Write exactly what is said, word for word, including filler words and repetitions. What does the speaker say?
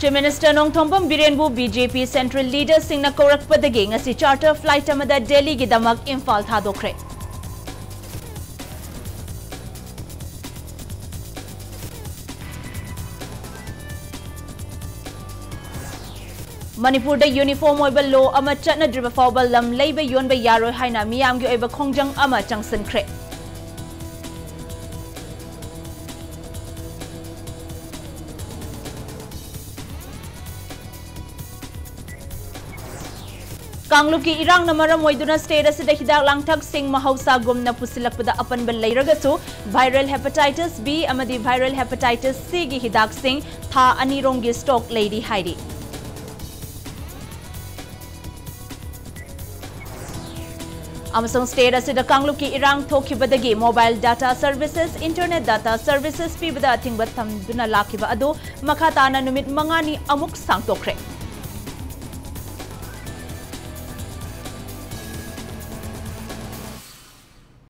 Chief Minister Nongthombam ꯕꯤꯔꯦꯟꯕꯨ B J P Central Leaderꯁꯤꯡꯅ ꯀꯧꯔꯛꯄꯗꯒꯤ ꯉꯁꯤ charter flight ꯑꯃꯗ ꯗꯦꯜꯂꯤꯒꯤꯗꯃꯛ ꯏꯝꯐꯥꯜ ꯊꯥꯗꯣꯛꯈ꯭ꯔꯦ꯫ ꯃꯅꯤꯄꯨꯔꯗ uniform ꯑꯣꯏꯕ law ꯑꯃ ꯆꯠꯅꯗ꯭ꯔꯤꯕ ꯐꯥꯎꯕ ꯂꯝ ꯂꯩꯕ ꯌꯣꯟꯕ ꯌꯥꯔꯣꯏ ꯍꯥꯏꯅ ꯃꯤꯌꯥꯝꯒꯤ ꯑꯣꯏꯕ ꯈꯣꯡꯖꯪ ꯑꯃ ꯆꯪꯁꯤꯟꯈ꯭ꯔꯦ꯫ ꯀꯥꯡꯂꯨꯞꯀꯤ ꯏꯔꯥꯡꯅ ꯃꯔꯝ ꯑꯣꯏꯗꯨꯅ state ꯑꯁꯤꯗ ꯍꯤꯗꯥꯛ ꯂꯥꯡꯊꯛꯁꯤꯡ ꯃꯍꯧꯁꯥꯒꯨꯝꯅ ꯄꯨꯁꯤꯜꯂꯛꯄꯗ ꯑꯄꯟꯕ ꯂꯩꯔꯒꯁꯨ, viral hepatitis B ꯑꯃꯗꯤ viral hepatitis Cꯒꯤ ꯍꯤꯗꯥꯛꯁꯤꯡ ꯊꯥ ꯑꯅꯤꯔꯣꯝꯒꯤ stock ꯂꯩꯔꯤ ꯍꯥꯏꯔꯤ꯫ ꯑꯃꯁꯨꯡ state ꯑꯁꯤꯗ ꯀꯥꯡꯂꯨꯞꯀꯤ ꯏꯔꯥꯡ ꯊꯣꯛꯈꯤꯕꯗꯒꯤ mobile data services, internet data services ꯄꯤꯕꯗ ꯑꯊꯤꯡꯕ ꯊꯝꯗꯨꯅ ꯂꯥꯛꯈꯤꯕ ꯑꯗꯨ ꯃꯈꯥ ꯇꯥꯅ ꯅꯨꯃꯤꯠ ꯃꯉꯥꯅꯤ ꯑꯃꯨꯛ ꯁꯥꯡꯗꯣꯛꯈ꯭ꯔꯦ꯫